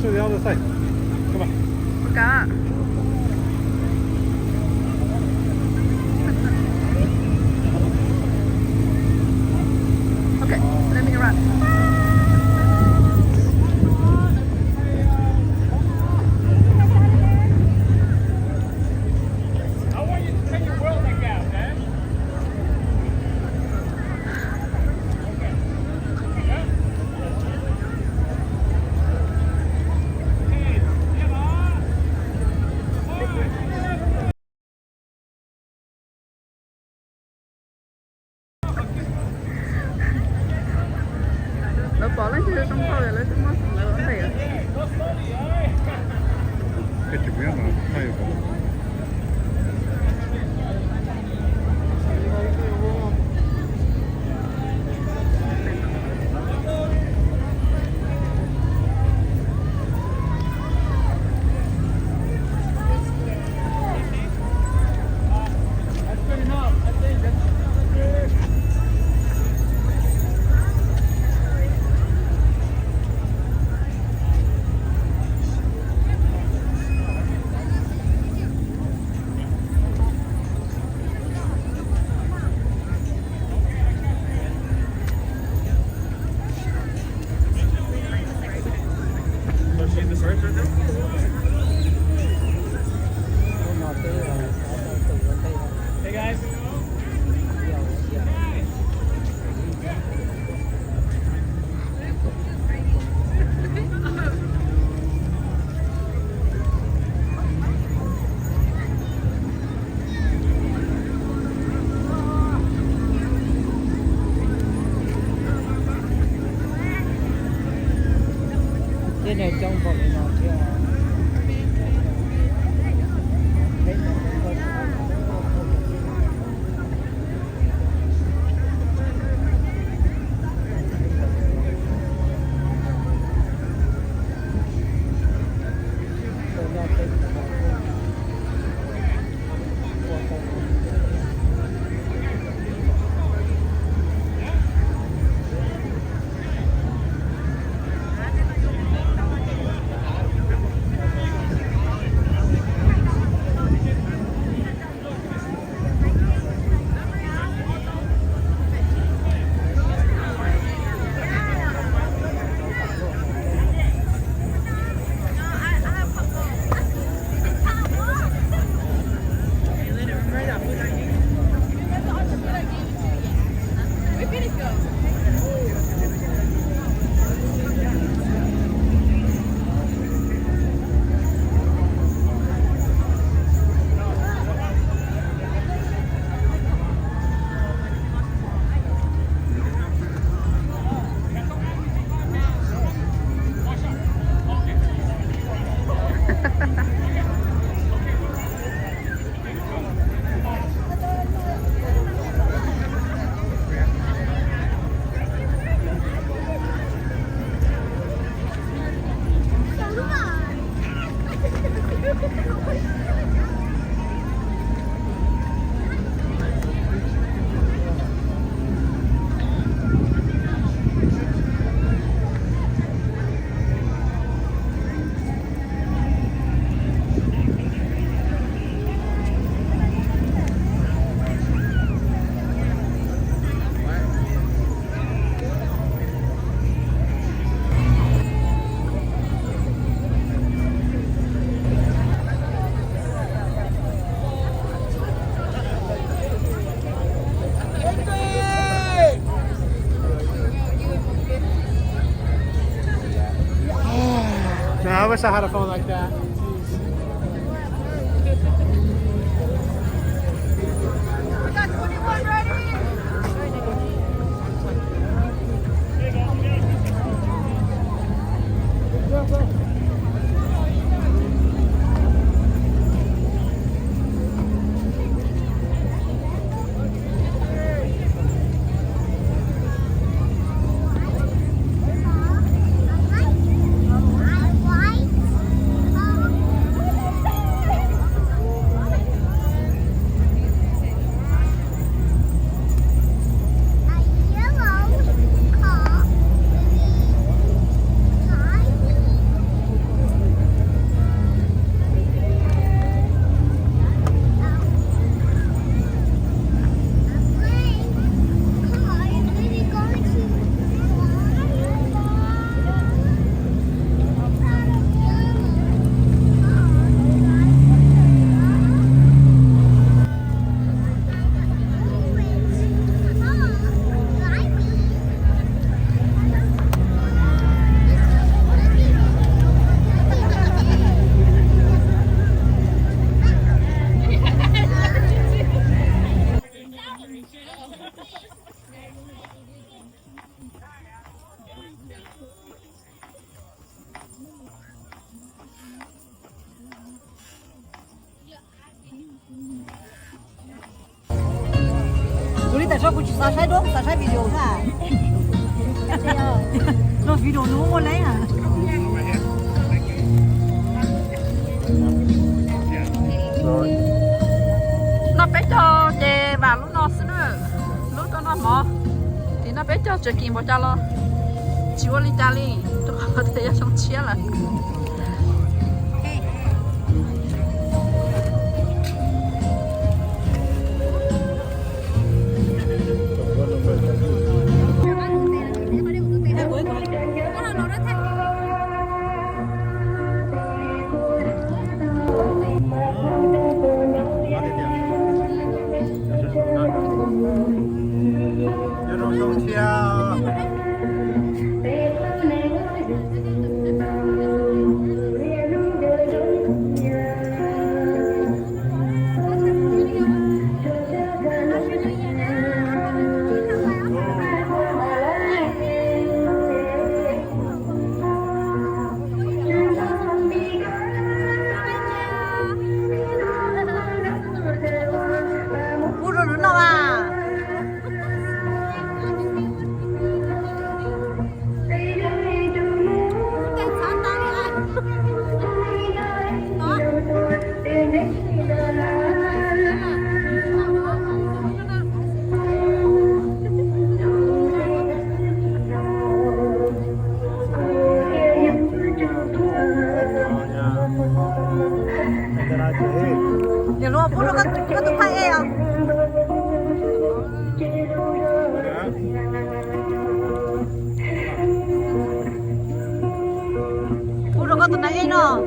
To the other side. Come on. Ua cas? Okay, let me run. Lawv pom leej twg zoo nkauj lawv twb muab lawv ua ntej. Tej niag coob npaum li no thiab. No, I wish I had a phone like that. Kuv tsis xav saib duab, xav saib video xwb. Los video nws muaj leb. Noj peb caug ces vam lub no xwb na. Lub tuaj noj mov. Tim noj peb caug tseem kim npaum cas los tsis ua li cas li, rau qhov tias yog xyoo tshiab lawm. Ua rau nws noj mas. Yog lub pub rau koj tus phaij ej os. Pub rau koj tus nai ej noj.